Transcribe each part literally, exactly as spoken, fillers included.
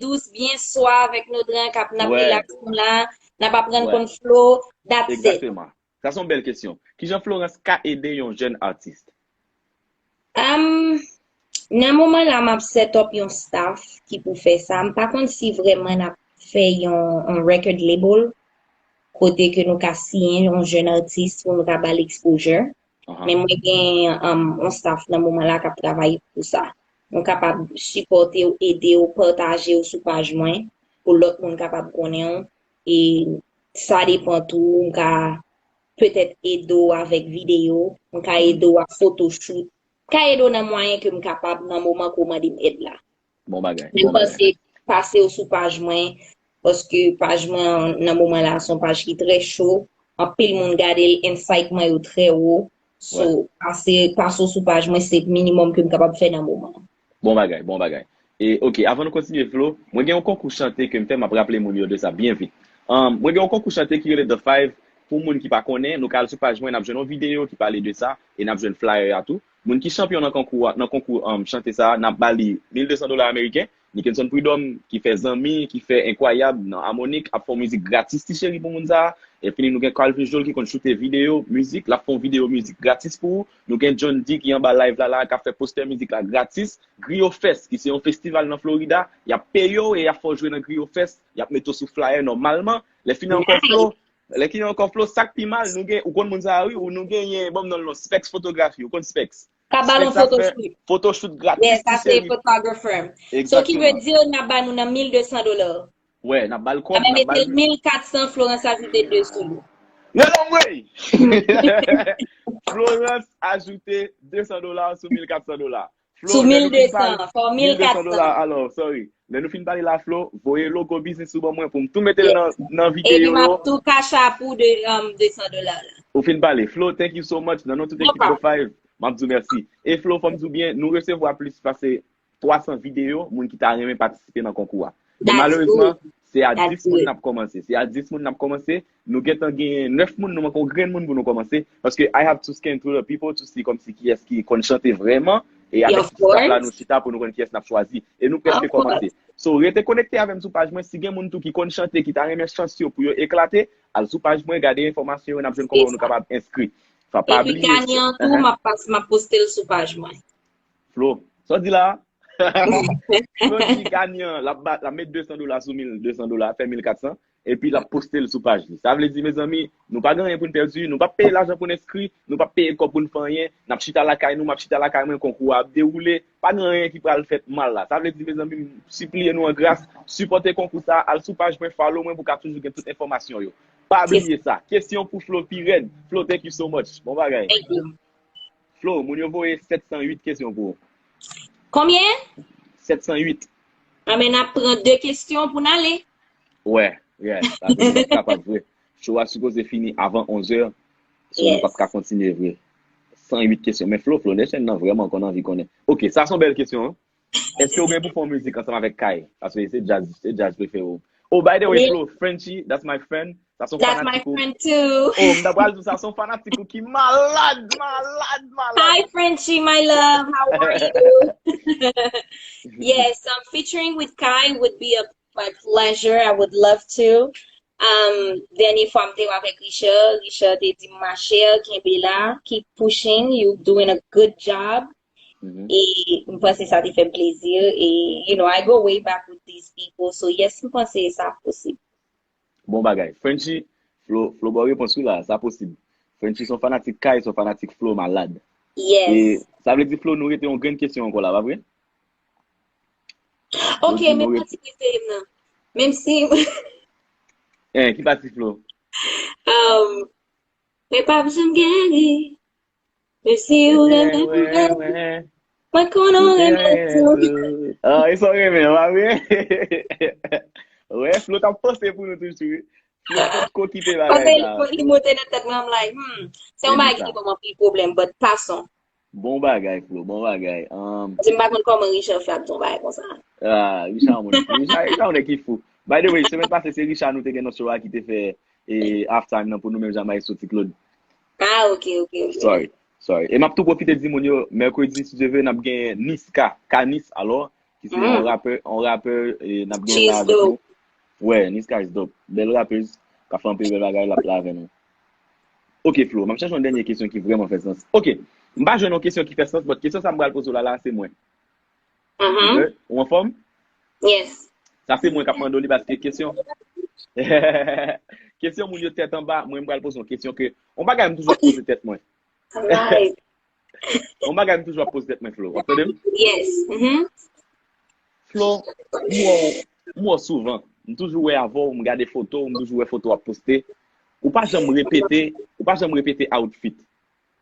dous, byen swa avèk nou dran k ap n ap rilaks nou la, n ap aprann konn Flo, that's it. Egzakteman. Sa se yon bèl kesyon. Kijan Florence ka ede yon jèn atis? Am, nan moman la, m ap set up yon staff ki pou fè sa. M pa konn si vrèman n ap fè yon, yon record label, kote ke nou ka siyen yon jèn atis pou nou ka ba l exposure. Men mwen gen, um, yon staff nan moman la k ap travay pou sa. Nou kapab sipòte w, ede w, pataje w sou paj mwen, pou lòt moun kapab konnen w. E sa depann tou, m ka petèt ede w avèk videyo, m ka ede w ak photoshoot, m ka ede w nan mwayen ke m kapab nan moman ke w mande m èd la. Bon bagay, men m bon bagay. Panse pase w sou paj mwen, paske paj mwen nan moman la se yon paj ki trè cho, anpil moun gade l, insight mwen yo trè wo. So, pase, pase w sou paj mwen, se minimòm ke m kapab fè nan moman an. Bon bagay, bon bagay. E, ok, avan nou kontinye, Flo, mwen gen yon konkou chante ke m fè, m ap raple moun yo de sa byen vit. Um, mwen gen yon konkou chante ki rele The Five. Pou moun ki pa konnen, nou ka al sou paj mwen, n ap jwenn yon videyo ki pale de sa, e n ap jwenn flyer a tou. Moun ki chanpyon nan konkou a, nan konkou, um, chante sa a, n ap ba li mil de san dola ameriken. Nickenson Prud'homme, ki fè Zanmi, ki fè Enkwayab nan Harmonik, ap fè yon mizik gratis, ti cheri, pou moun sa a. Epi nou gen Calvin Jol ki konn choute videyo mizik, l ap fè yon videyo mizik gratis pou ou. Nou gen John D ki anba live la, la, k ap fè postè mizik la gratis. Griyo Fest, ki se yon festival nan Florida, y ap peye w e y ap fè w jwe nan Griyo Fest, y ap mete w sou flyer nòmalman. Lè fini ankò, Flo, lè fini ankò, Flo, sa k pi mal, nou gen, ou konn moun sa a, wi, ou nou genyen, ban m non l non, Specs Photography, ou konn Specs? Ka ba l yon photoshoot. Photoshoot gratis, ti cheri. Yes, sa se photographer. So, ki vle di, n ap ba nou nan mil de san dola. Wè, n ap ba l kòb, n ap ba l mil kat san, Florence ajoute de sou li. Non, non, wey! Florence ajoute de san dola sou mil kat san dola. Flo, sou mil de san, fò mil kat san. Alò, sorry. Lè nou fin pale la, Flo, voye logo biznis ou ban mwen pou m tou mete l nan, nan videyo yo. Epi m ap tou cash app ou de, um, de san dola la. Ou fin pale. Flo, thank you so much. Nan non tout ekip Pro Five, m ap di w mèsi. E Flo, fò m di w byen, nou resevwa plis pase twa san videyo, moun ki ta renmen patisipe nan konkou a. Men malerezman, se a dis moun n ap kòmanse. Se a dis moun n ap kòmanse. Nou gentan gen nèf moun, nou manke yon grenn moun pou nou kòmanse. Paske I have to scan through the people to see kòmsi kiyès ki konn chante vrèman. E avèk ekip staff la, nou chita pou nou konn kiyès n ap chwazi. E nou prèske kòmanse. So, rete konekte avè m sou paj mwen. Si gen moun tou ki konn chante, ki ta renmen chans yo pou yo eklate, al sou paj mwen, gade enfòmasyon yo, n ap jwenn kòman nou kapab enskri. Fò pa bliye. Epi ganyan an tou, m ap pas-, m ap poste l sou paj mwen. Flo, sa w di la a? Flo di ganyan an, l ap ba-, l ap met de san dola sou mil de san dola, fè mil kat san, epi l ap poste l sou paj li. Sa vle di, mezanmi, nou pa gen anyen pou n pèdi, nou p ap peye lajan pou n enskri, nou p ap peye kòb pou n fè anyen, n ap chita lakay nou, m ap chita lakay mwen, konkou a ap dewoule, pa gen anyen ki pral fèt mal la. Sa vle di, mezanmi, m sipliye nou an gras, sipòte konkou sa, al sou paj mwen, follow mwen pou w ka toujou gen tout enfòmasyon yo. Pa bliye sa. Kesyon pou Flo pi rèd. Flo, thank you so much. Bon bagay. Thank you. Flo, moun yo voye sèt san uit kesyon pou ou. Konbyen? Sèt san uit. Anben, n ap pran de kesyon pou n ale. Wè, yeah, sa se kapab vre. Show a sipoze fini avan onz è, so nou p ap ka kontinye vre. San uit kesyon. Men Flo, Flo, Nation nan vrèman konn anvi konnen. Ok, sa se yon bèl kesyon, wi. Èske w gen pou fè yon mizik ansanm avèk Kay? Paske se djaz, se djaz prefere w. Oh, by the way, Flo, Frenchie, that's my friend. Sa se yon fanatik ou. That's my friend too. Oh, m ta pral di w sa se yon fanatik ou ki malad, malad, malad. Hi, Frenchie, my love. How are you? Yes, um, featuring with Kay would be a, my pleasure. I would love to. Um, dènye fwa m te avèk Richard, Richard te di m, ma chère, kenbe la, keep pushing, you doing a good job. E m panse sa te fè m plezi. E, you know, I go way back with these people. So, yes, m panse sa posib. Bon bagay. Frenchie, Flo, Flo ba w repons wi la, sa posib. Frenchie se yon fanatik Kay, se yon fanatik Flo malad. Yes. E sa vle di, Flo, nou rete yon grenn kesyon ankò la, pa vre? Ok, men pati prefere m nan. Menm si... Eh, ki pati, Flo? Um, mwen p ap janm geri. Men si ou renmen mwen, mwen konnen ou renmen tou. Ah, e sa w renmen, pa vre? Wè, Flo t ap panse pou nou toujou, wi. Flo potko kite bagay sa. Li monte nan tèt mwen, I'm like, hmm, se yon bagay ki ban m anpil pwoblèm, but passons. Bon bagay, Flo, bon bagay. Um, paske m pa konn kòman Richard fè ap di yon bagay konsa. Ah, Richard, moun, Richard, Richard, yon nèg ki fou. By the way, semèn pase, se Richard nou te gen nan show a ki te fè, e, halftime nan pou nou menm jan Maestro Ti Claude. Ah, ok, ok, ok. Sorry, sorry. E m ap tou pwofite di moun yo, mèkredi, si Dye vle, n ap gen Niska, Kanis, alò, ki se yon rapè, yon rapè, e, n ap gen la avèk nou. Wè, Niska is dope. Bèl rapèz, k ap fè anpil bèl bagay, l ap la avè nou. Ok, Flo, m ap chache yon dènye kesyon ki vrèman fè sans. Ok, m pa jwenn yon kesyon ki fè sans, but kesyon sa m pral poze w la, la, se mwen. Ok, ou anfòm? Yes. Sa se mwen k ap mande w li paske kesyon, kesyon moun yo tèt anba, mwen m pral poze yon kesyon ke, yon bagay m toujou ap poze tèt mwen. Yon bagay m toujou ap poze tèt mwen, Flo. W ap tande m? Yes. Flo, m wè w, m wè w souvan. M toujou wè avè w, m gade foto w, m toujou wè foto w ap poste. Ou pa janm repete, ou pa janm repete outfit.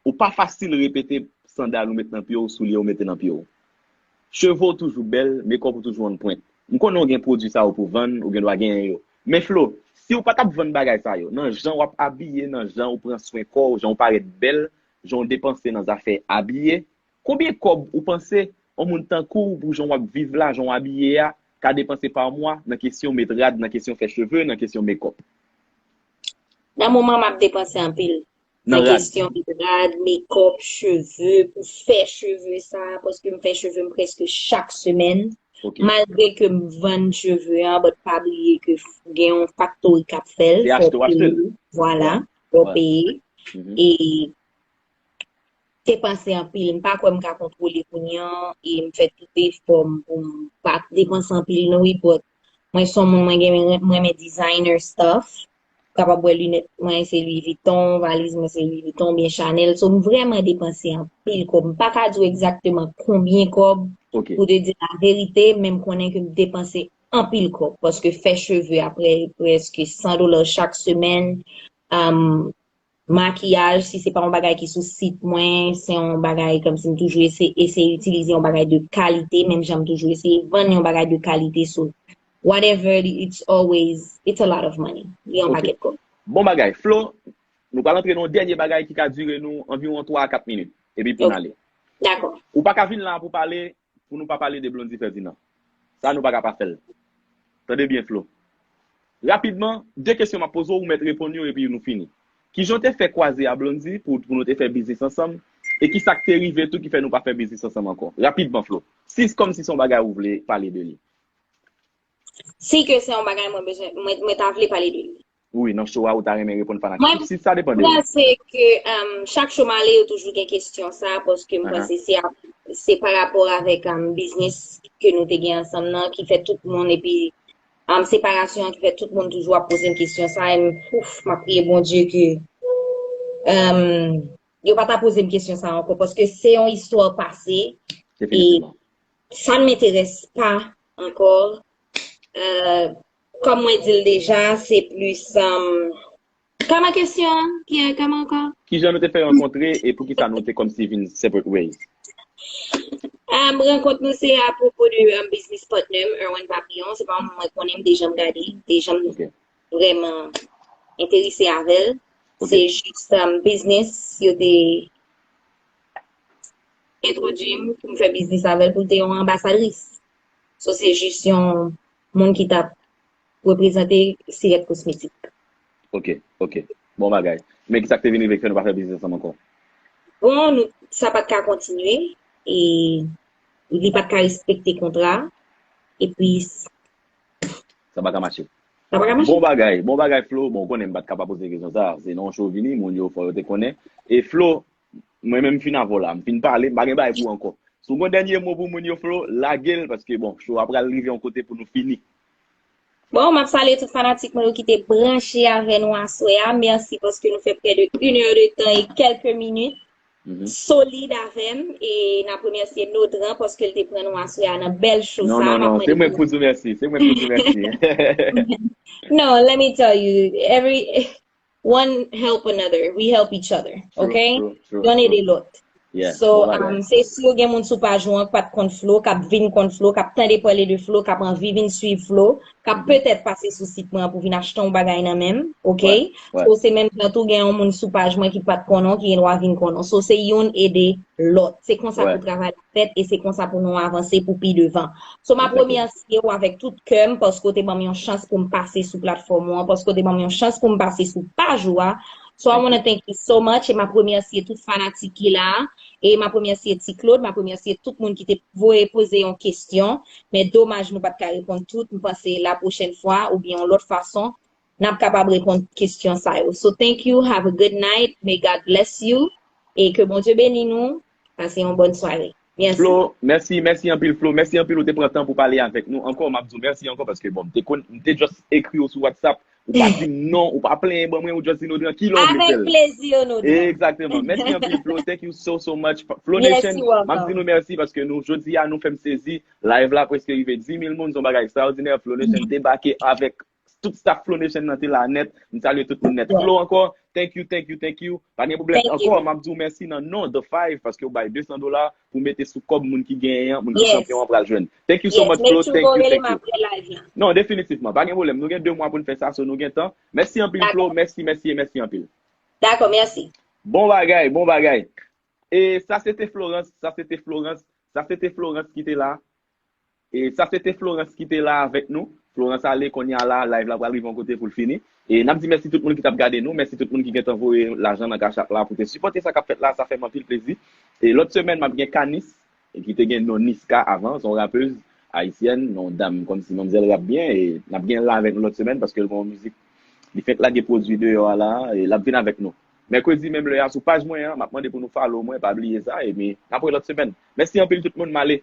Ou pa fasil repete sandal ou met nan pye w, soulye ou mete nan pye w. Cheve w toujou bèl, makeup ou toujou on pwent. M konnen w gen pwodui sa yo pou vann, ou gen dwa genyen yo. Men Flo, si w pa t ap vann bagay sa yo, nan jan w ap abiye, nan jan ou pran swen kò w, jan ou parèt bèl, jan w depanse nan zafè abiye, konbyen kòb ou panse yon moun tankou w, pou jan w ap viv la, jan w abiye a, ka depanse pa mwa nan kesyon met rad, nan kesyon fè cheve, nan kesyon makeup? Nan moman m ap depanse anpil. Nan kesyon rad, makeup, cheve, pou fè cheve sa, paske m fè cheve m prèske chak semèn. Malgre ke m vann cheve an, but pa bliye ke gen yon faktori k ap fè l, fò w peye. Vwala, fò w peye. E depanse anpil. M pa kwè m ka kontwole kounye an, e m fè tout efò m pou m pa depanse anpil non wi, but mwen se yon moun, mwen gen, mwen renmen designer stuff. Kapab wè linèt mwen se Louis Vuitton, valiz mwen se Louis Vuitton oubyen Chanel. So m vrèman depanse anpil kòb. M pa ka di w egzakteman konbyen kòb pou te di laverite, men m konnen ke m depanse anpil kòb. Paske fè cheve a prè, prèske san dola chak semèn. Makiyaj, si se pa yon bagay ki sou sit mwen, se yon bagay kòmsi m toujou eseye, eseye itilize yon bagay de kalite, menm jan m toujou eseye vann yon bagay de kalite. So whatever, it's always, it's a lot of money. Li yon pakèt kòb. Bon bagay. Flo, nou pral antre nan yon dènye bagay ki ka dire nou anviwon twa a kat minit. Epi pou n ale. Dakò. Ou pa ka vin la pou pale, pou nou pa pale de Blondy Ferdinand. Sa nou pa ka pa fè l. Tande byen, Flo. Rapidman, de kesyon m ap poze w, ou mèt reponn yo epi nou fini. Kijan w te fè kwaze a Blondy pou, pou nou te fè biznis ansanm? E kisa k te rive tou ki fè nou pa fè biznis ansanm ankò? Rapidman, Flo. Si kòmsi se yon bagay ou vle pale de li. Si ke se yon bagay mwen bezwen, mwen, mwen ta vle pale de li. Wi, nan show a ou ta renmen reponn fanatik. Si sa depann de ou. Mwen panse ke um, chak show m ale yo toujou gen kesyon sa, paske m panse se, se pa rapò avèk um, biznis ke nou te gen ansanm nan ki fè tout moun, epi um, separasyon an ki fè tout moun toujou ap poze m kesyon sa, e m, ouf, m ap priye Bondye ke um, yo pa ta poze m kesyon sa ankò, paske se yon istwa pase, e sa n m enterès pa ankò. Kòm mwen di l deja, se plis. Kòman kesyon an? Ki, kòman ankò? Kijan nou te fè rankontre e poukisa nou te kòmsi vin separate ways? Um, rankont nou se apwopo de um, business partner m, Erwin Papillon. Se pa yon moun mwen konnen, m te janm gade, m te janm vrèman enterese avè l. Se jis um, business, yo te entwodui m pou m fè biznis avè l, pou l te yon anbasadris. So se jis yon moun ki t ap reprezante Sirèt Kosmetik. Ok, ok. Bon bagay. Men kisa k te vin rive k fè nou pa fè biznis ansanm ankò? Bon, nou, sa pa t ka kontinye, e li pa t ka respekte kontra, epi. Sa pa ka mache. Sa pa ka mache. Bon bagay, bon bagay Flo. Bon, ou konnen m pa t ka pa poze kesyon sa. Se nan yon show vini, moun yo fò yo te konnen. E Flo, mwen menm m fin avè w la, m fin pale, m pa gen bagay pou ankò. Si w gen dènye mo pou moun yo Flo, lage l, paske bon, show a pral rive yon kote pou nou fini. Bon, m ap salye tout fanatik mwen yo ki te branche avè nou aswè a. Mèsi paske nou fè prè de une heure de temps et quelques minutes. Solid avè m, e n ap remèsye Nodran paske l te pran nou aswè a nan bèl show sa. Non, non, non, se mwen k pou di w mèsi, se mwen k pou di w mèsi. No, let me tell you, every one help another, we help each other, ok? Yonn ede lòt. So, um, se si w gen moun sou paj ou an k pa t konn Flo, k ap vin konn Flo, k ap tande pale de Flo, k ap anvi vin swiv Flo, k ap petèt pase sou sit mwen an pou vin achte yon bagay nan men m, ok? So, se menm jan tou gen yon moun sou paj mwen ki pa t konnen w, ki gen dwa vin konnen w. So, se youn ede lòt. Se konsa pou travay la fèt e se konsa pou nou avanse pou pi devan. So, m ap remèsye w avèk tout kè m paske w te ban m yon chans pou m pase sou platfòm ou an, paske w te ban m yon chans pou m pase sou paj ou a. So, I wanna thank you so much e m ap remèsye tout fanatik ki la a. E m ap remèsye Ti Claude, m ap remèsye tout moun ki te voye poze yon kesyon. Men domaj nou pa t ka reponn tout. M panse lapwochèn fwa oubyen yon lòt fason, n ap kapab reponn kesyon sa yo. So thank you, have a good night, may God bless you, e ke Bondye beni nou, pase yon bòn sware. Mèsi. Flo, mèsi, mèsi anpil Flo, mèsi anpil ou te pran tan pou pale avèk nou ankò, m ap di w mèsi ankò paske bon, m te konn, m te just ekri w sou WhatsApp, ou pa di m non, ou pa plenyen ban mwen, ou just di nou trankil, ou vle fè l. Avèk plezi, Onodran. Egzakteman. Mèsi anpil Flo, thank you so so much. Flo Nation, m ap di nou mèsi paske nou jodi a nou fè m sezi, live la prèske rive dis mil moun, se yon bagay ekstraòdinè, Flo Nation debake avèk tout staff Flo Nation nan te la nèt. M salye tout moun nèt. Flo ankò, thank you, thank you, thank you. Pa gen pwoblèm ankò, m ap di w mèsi nan non The Five paske w bay de san dola pou mete sou kòb moun ki genyen an, moun ki chanpyon an pral jwenn. Thank you so much Flo, thank you, thank you. Non, definitivman, pa gen pwoblèm. Nou gen de mwa pou n fè sa, so nou gen tan. Mèsi anpil Flo, mèsi, mèsi e mèsi anpil. Dakò, mèsi. Bon bagay, bon bagay. E sa se te Florence, sa se te Florence, sa se te Florence ki te la. E sa se te Florence ki te la avèk nou. Florence ale, kounye a la, live la pral rive yon kote pou l fini. E n ap di mèsi tout moun ki t ap gade nou, mèsi tout moun ki gentan voye lajan nan Cash App la pou te sipòte sa k ap fèt la, sa fè m anpil plezi. E lòt semèn, m ap gen Kanis, e ki te gen non Niska avan, se yon rapèz ayisyèn, yon dam kòmsi manmzèl rap byen, e n ap gen l la avèk nou lòt semèn paske l gen yon mizik, li fenk lage pwodui deyò a la, e l ap vin avèk nou. Mèkredi, menm lè a, sou paj mwen an, m ap mande pou nou follow mwen, pa bliye sa, epi n ap wè lòt semèn. Mèsi anpil tout moun, m ale.